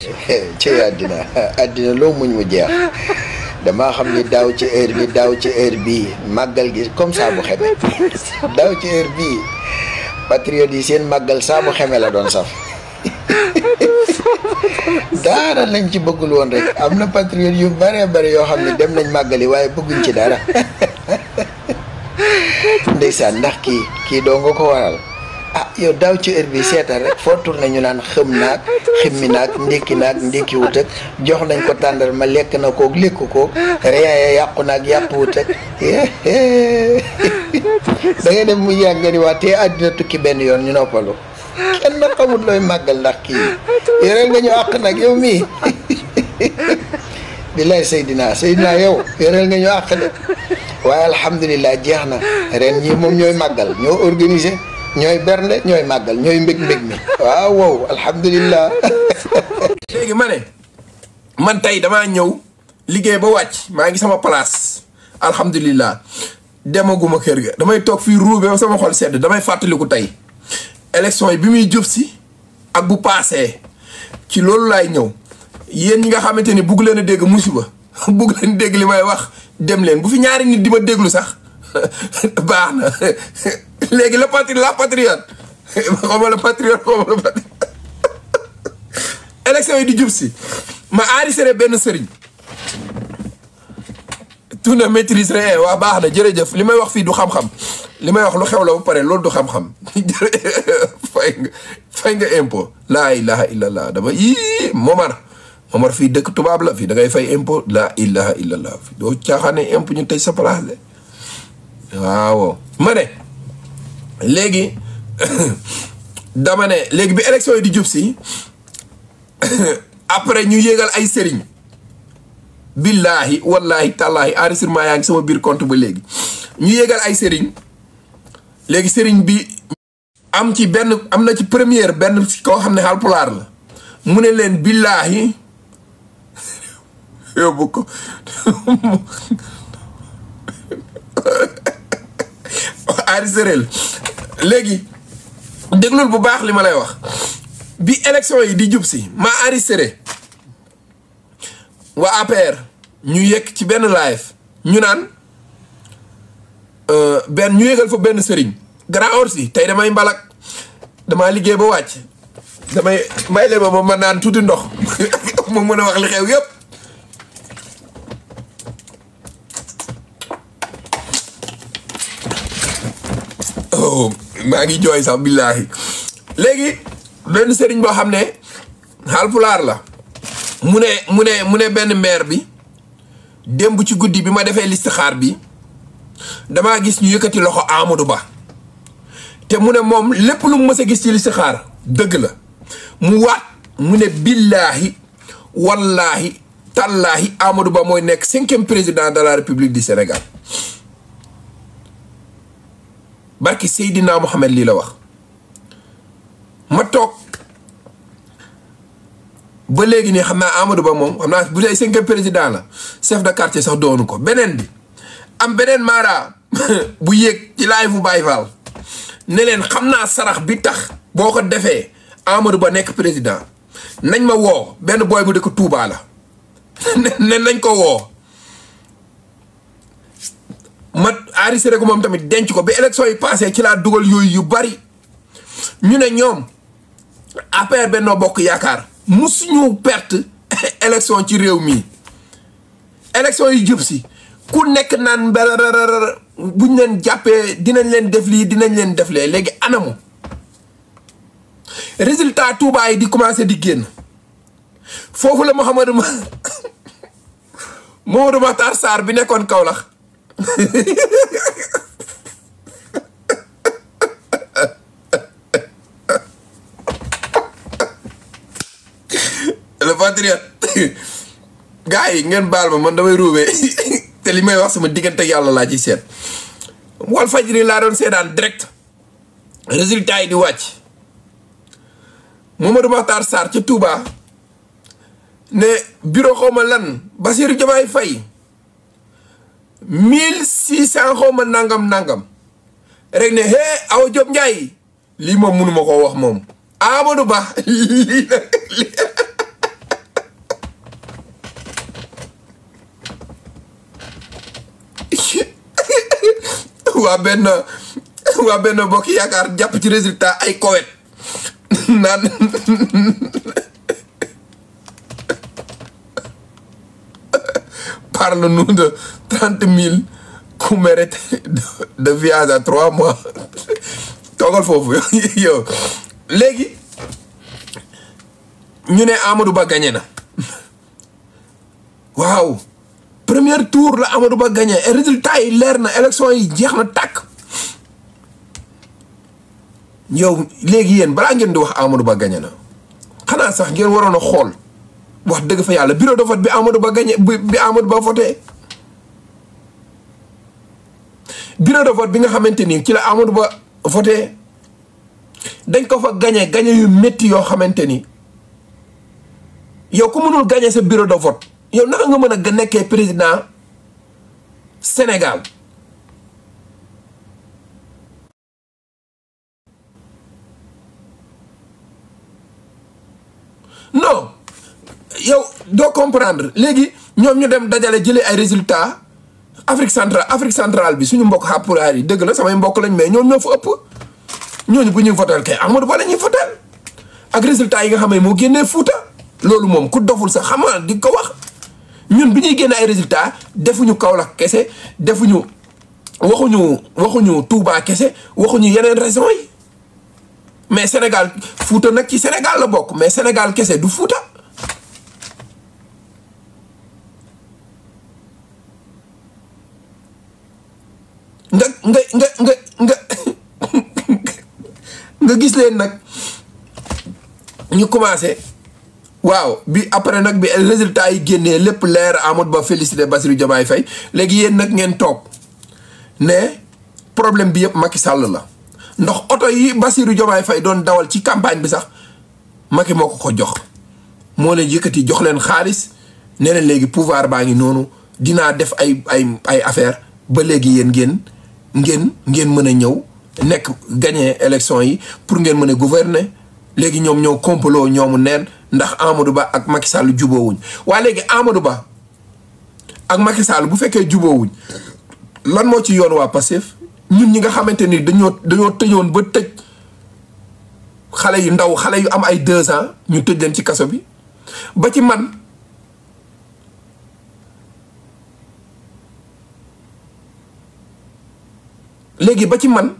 ci àddina loo muñ mu jeex damaa xam ni daaw ci heure bii màggal gi comme ça bu xeme daaw ci heure bii patriote yi seen màggal saa bu xeme la doon saf dara lañ ci bëggul woon rek am na patriote yu bare bare yoo xam ne dem nañ màggali waaye bëgguñ ci dara ndeysaan ndax kii doo nga ko waral yow daaw ci heure bi seetal rek foo tourné ñu naan xëm naag ximmi naag ndékki wut ak jox nañ ko tàndal ma lekk na koog lekk ko reyaye yàqu naag yàpp wut ak da ngay dem mu yàgg nga ni waa te àddina tukki benn yoon ñu noppalu kenn xamut looy màggal ndax kii yoreel nga ñu àq nag yow mii billaay Seydina yow yoreel nga ñu àq de waaye alhamdulilah jeex na ren ñii moom ñooy màggal ñoo organisé ñooy bernde ñooy màggal ñooy mbég mi waaw wow alhamdulilah. léegi ma ne man tey damaa ñëw liggéey ba wàcc maa ngi sama place alhamdulilah demaguma kër ga damay toog fii ruube ba sama xol sedd damay fàttaliku tey élection yi bi muy jub si ak bu paasee ci loolu laay ñëw yéen ñi nga xamante ni bugg leen a dégg musiba bugg leen dégg li may wax dem leen bu fi ñaari nit di ma déglu sax baax na léegi la patriote xawma la patriote élection yi di jub si ma enregistré benn sëriñ tout ne maîtrise rien waa baax na jërëjëf li may wax fii du xam-xam li may wax lu xew la ba pare loolu du xam-xam fay nga impôt laa ilaha illallah dama Momar fii dëkk tubaab la fii da ngay fay impôt laa ilaha illallah fii doo caaxaane impôt ñu tëj sa place de waaw ma ne léegi dama ne léegi bi élection yi di jub si après ñu yéegal ay sëriñ billaahi wallaahi tallaahi enregistrement yaa ngi sama biir compte ba léegi ñu yéegal ay sëriñ léegi sëriñ bi am na ci première benn koo xam ne Haalpulaar la mu ne leen billaahi yóbbu ko enregistré léegi déglul bu baax li ma lay wax bi élection yi di jub si ma enregistré waa APR ñu yegg ci benn live ñu naan ñu yégal fa benn sëriñ grand orsi tey damay mbalak damaa liggéey ba wàcc damay may le ma naan tuuti ndox mu mën a wax li xew yépp maa ngi jooy sax billaahi léegi benn sëriñ boo xam ne Haalpulaar la mu ne benn maire bi démb ci guddi bi ma defee listixaar bi damaa gis ñu yëkkati loxo Amadou Ba te mu ne moom lépp lu mu mës a gis ci listixaar dëgg la mu waat mu ne billaahi wallaahi tallaahi Amadou Ba mooy nekk 5e président de la République du Sénégal barki Seydina Mohamed lii la wax ma toog ba léegi nii xam naa Amadou Ba moom xam naa bu dee 5e président la chef de quartier sax doonu ko beneen bi am beneen maara bu yéeg ci laay fu Baye Fall ne leen xam naa sarax bi tax boo ko defee Amadou Ba nekk président nañ ma woo benn booy bu dëkk Touba la ne nañ ko woo ma enregistré ko moom tamit denc ko ba élection yi passé ci laa dugal yooyu yu bari ñu ne ñoom APR Benno Bokk Yaakaar musuñu perte élection ci réew mi élection yi jub si ku nekk naan buñ leen jàppee dinañ leen def lii dinañ leen def lee léegi anamu résultat Touba yi di commencé di génn foofu la Mouhamadou Makhtar Sarr bi nekkoon Kaolack le patriote gars yi ngeen baal ma man damay ruubee te li may wax sama diggante yàlla laa ci seet Walfadjri laa doon seetaan direct résultat yi di wàcc Mouhamadou Makhtar Sarr ca Touba ne bureau xawma lan Bassirou Diomaye Faye 1600 xawma nangam rek ne hé Awa Diop Ndiaye lii moom mënuma koo wax moom Amadou Ba lii waa benn bokk yaakaar jàpp ci résultat ay kowet naan parle-nous de 30 000 ku mérite de voyage à 3 mois toogal foofu yow léegi ñu ne Amadou Ba gagné na waaw premier tour la Amadou Ba gagné et résultat yi leer na élection yi jeex na tàkk yow léegi yéen balaa ngeen di wax Amadou Ba gagné na xanaa sax ngeen waroon a xool wax dëgg fa yàlla bureau de vote bi Amadou Ba gagné bi Amadou Ba voté bureau de vote bi nga xamante ni ci la Amadou Ba voté dañ ko fa gagné yu métti yoo xamante ni yow ku mënul gagné sa bureau de vote yow naka nga mën a nekkee président Sénégal non yow doo comprendre léegi ñoom ñu dem dajale jëlee ay résultats Afrique centrale bi suñu mbokk Haalpulaar yi dëgg la samay mbokk lañ mais ñoom ñoo fa ëpp ñooñu bu ñuy votal kay Amadou Ba la ñuy votal ak résultats yi nga xam ne moo génnee Fuuta loolu moom ku doful sax xam nga di ko wax ñun bi ñuy génne ay résultats defuñu Kaolack kese defuñu waxuñu Touba kese waxuñu yeneen régions yi mais Sénégal Fuuta nag ci Sénégal la bokk mais Sénégal kese du Fuuta nga gis leen nag ñu commencé waaw bi après nag bi résultat yi génnee lépp leer Amadou Ba félicité Bassirou Diomaye Faye léegi yéen nag ngeen toog ne problème bi yëpp Macky Sall la ndax oto yi Bassirou Diomaye Faye doon dawal ci campagne bi sax Macky moo ko jox moo leen yëkkati jox leen xaalis ne leen léegi pouvoir baa ngi noonu dinaa def ay affaire ba léegi yéen ngeen mën a ñëw nekk gagné élection yi pour ngeen mën a gouverner léegi ñoom ñoo complot ñoomu neen ndax Amadou Ba ak Macky Sall juboowuñ waaye léegi Amadou Ba ak Macky Sall bu fekkee juboowuñ lan moo ci yoon waa Pastef ñun ñi nga xamante ni dañoo tëjoon ba tëj xale yu ndaw xale yu am ay 2 ans ñu tëj leen ci kaso bi ba ci man léegi ba ci man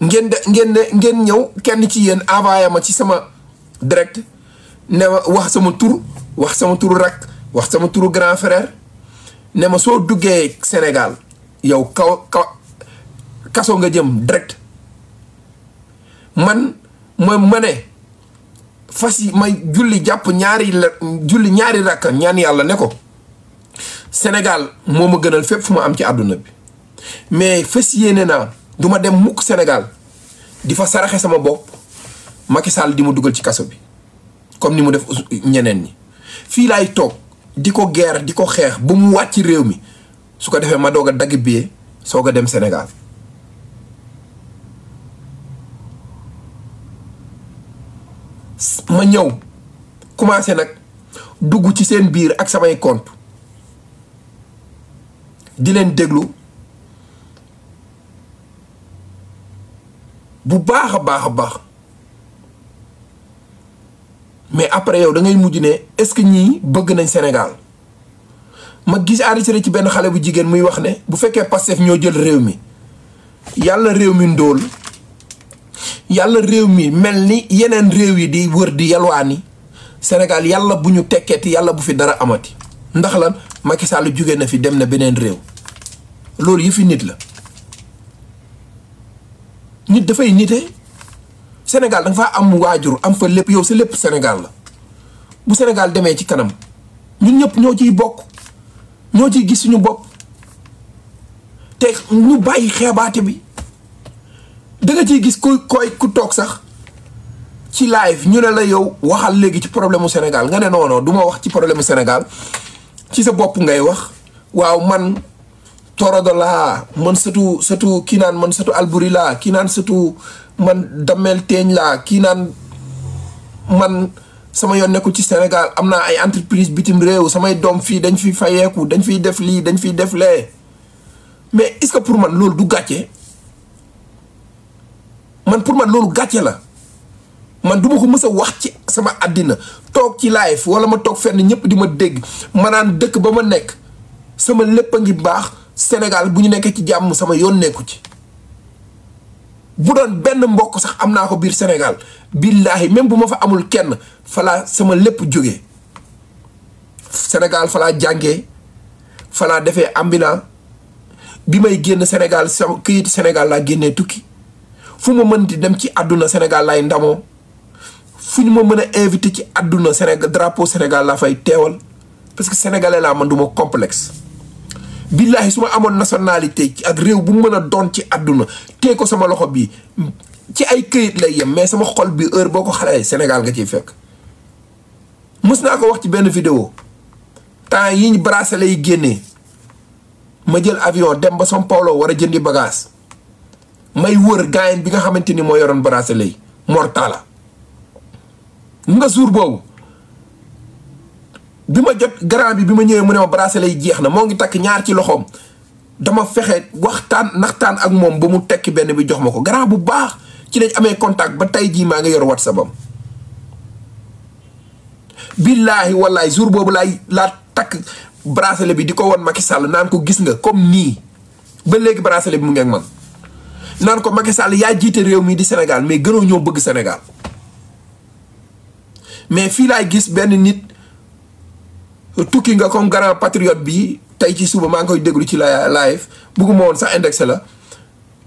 ngeen ñëw kenn ci yéen envoyé ma ci sama direct ne ma wax sama tur wax sama turu rak wax sama turu grand frère ne ma soo duggee Sénégal yow kaso nga jëm direct man ma ne fas yi may julli jàpp ñaari rakka ñaan yàlla ne ko Sénégal moo ma gënal fépp fu ma am ci àdduna bi mais fas yéene naa du ma dem mukk Sénégal di fa saraxe sama bopp Macky Sall di ma dugal ci kaso bi comme ni mu def ñeneen ñi fii laay toog di ko guerre di ko xeex ba mu wàcc réew mi su ko defee ma doog a dagg billet soog a dem Sénégal ma ñëw commencé nag dugg ci seen biir ak samay compte di leen déglu bu baax a baax mais après yow da ngay mujj ne est-ce que ñii bëgg nañ Sénégal ma gis enregistré ci benn xale bu jigéen muy wax ne bu fekkee Pastef ñoo jël réew mi yàlla réew mi ndóol yàlla réew mi mel ni yeneen réew yi di wër di yalwaani Sénégal yàlla bu ñu tekkeeti yàlla bu fi dara amati ndax lan Macky Sall jóge na fi dem na beneen réew loolu yi fi nit la nit dafay nite Sénégal da nga faa am waajur am fa lépp yow sa lépp Sénégal la bu Sénégal demee ci kanam ñun ñëpp ñoo ciy bokk ñoo ciy gis suñu bopp te ñu bàyyi xeebaate bi da nga ciy gis ku toog sax ci live ñu ne la yow waxal léegi ci problème mu Sénégal nga ne non du ma wax ci problème mu Sénégal ci sa bopp ngay wax waaw man torodo laa man sëtu kii naan man sëtu Alburi laa kii naan sëtu man Damel Teeñ laa kii naan man sama yoon nekkul ci Sénégal am naa ay entreprise bitim réew samay doom fii dañ fi fayeeku dañ fiy def lii dañ fiy def lee mais est-ce que pour man loolu du gàcce man pour man loolu gàcce la man du ma ko mës a wax ci sama àddina toog ci live wala ma toog fenn ñëpp di ma dégg ma naan dëkk ba ma nekk sama lépp a ngi baax Sénégal bu ñu nekkee ci jàmm sama yoon nekku ci bu doon benn mbokk sax am naa ko biir Sénégal billaahi même bu ma fa amul kenn falaa sama lépp jógee Sénégal falaa jàngee falaa defee ambulant bi may génn Sénégal sama këyiti Sénégal laa génnee tukki fu ma mën di dem ci àdduna Sénégal laay ndamoo fu ñu ma mën a invité ci àdduna Sénégal drapeau Sénégal laa fay teewal parce que sénégalais laa man du ma complexe billaahi su ma amoon nationalité ak réew bu mën a doon ci àdduna tee ko sama loxo bii ci ay këyit lay yem mais sama xol bi heure boo ko xalee Sénégal nga ciy fekk mës naa ko wax ci benn vidéo temps yi ñu bracelet yi génnee ma jël avion dem ba São Paulo war a jëndi bagage may wër gaayen bi nga xamante ni moo yoroon bracelet yi Mortala nga jour boobu bi ma jot grand bi ma ñëwee mu ne ma bracelet yi jeex na moo ngi takk ñaar ci loxoom dama fexe naxtaan ak moom ba mu tekki benn bi jox ma ko grand bu baax ci lañ amee contact ba tey jii maa ngi yor WhatsApp am billaahi wallaahi jour boobu laa takk bracelet bi di ko won Macky Sall naan ko gis nga comme nii ba léegi bracelet bi mu ngi ak man naan ko Macky Sall yaa jiite réew mi di Sénégal mais gënoo ñoo bëgg Sénégal mais fii laay gis benn nit tukki nga comme grand patriote bi tey ci suba maa ngi koy déglu ci live bugguma woon sax indexé la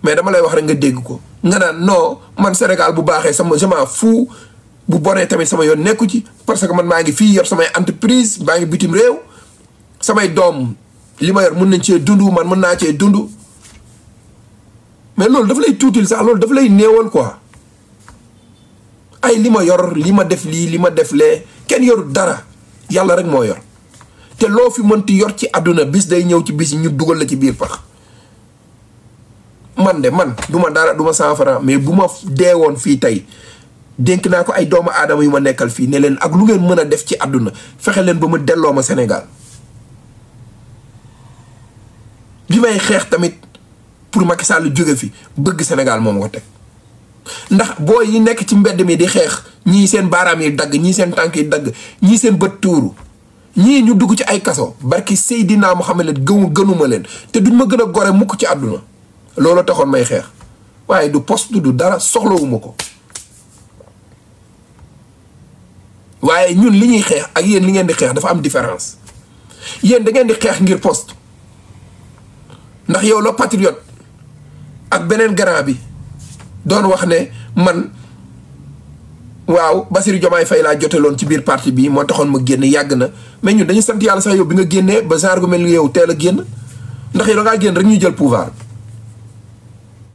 mais dama lay wax rek nga dégg ko nga naan non man Sénégal bu baaxee sama je m'en fous bu bonee tamit sama yoon nekku ci parce que man maa ngi fii yor samay entreprise maa ngi bitim réew samay doom li ma yor mën nañ cee dund man mën naa cee dund mais loolu dafa lay tuutil sax loolu dafa lay néewal quoi ay li ma yor li ma def lii li ma def lee kenn yorul dara yàlla rek moo yor te loo fi mënti yor ci àdduna bis day ñëw ci bis ñu dugal la ci biir pax man du ma dara du ma 100 francs mais bu ma deewoon fii tey dénk naa ko ay doomu aadama yu ma nekkal fii ne leen ak lu ngeen mën a def ci àdduna fexe leen ba ma delloo ma Sénégal bi may xeex tamit pour Macky Sall jóge fi bëgg Sénégal moom ko teg ndax booy yi nekk ci mbedd mi di xeex ñii seen baaraam yi dagg ñii seen tànk yi dagg ñii seen bët tuuru ñii ñu dugg ci ay kaso barki Seydina Muhammad gënuma leen te duñ ma gën a gore mukk ci àdduna loolu taxoon may xeex waaye du poste du dara soxlawuma ko waaye ñun li ñuy xeex ak yéen li ngeen di xeex dafa am différence yéen da ngeen di xeex ngir poste ndax yow la patriote ak beneen grand bi doon wax ne man waaw Bassirou Diomaye Faye laa joteloon ci biir parti bi moo taxoon ma génn yàgg na mais ñun dañu sant yàlla sax yow bi nga génnee ba genre gu mel ni yow teel a génn ndax yow da ngaa génn rek ñu jël pouvoir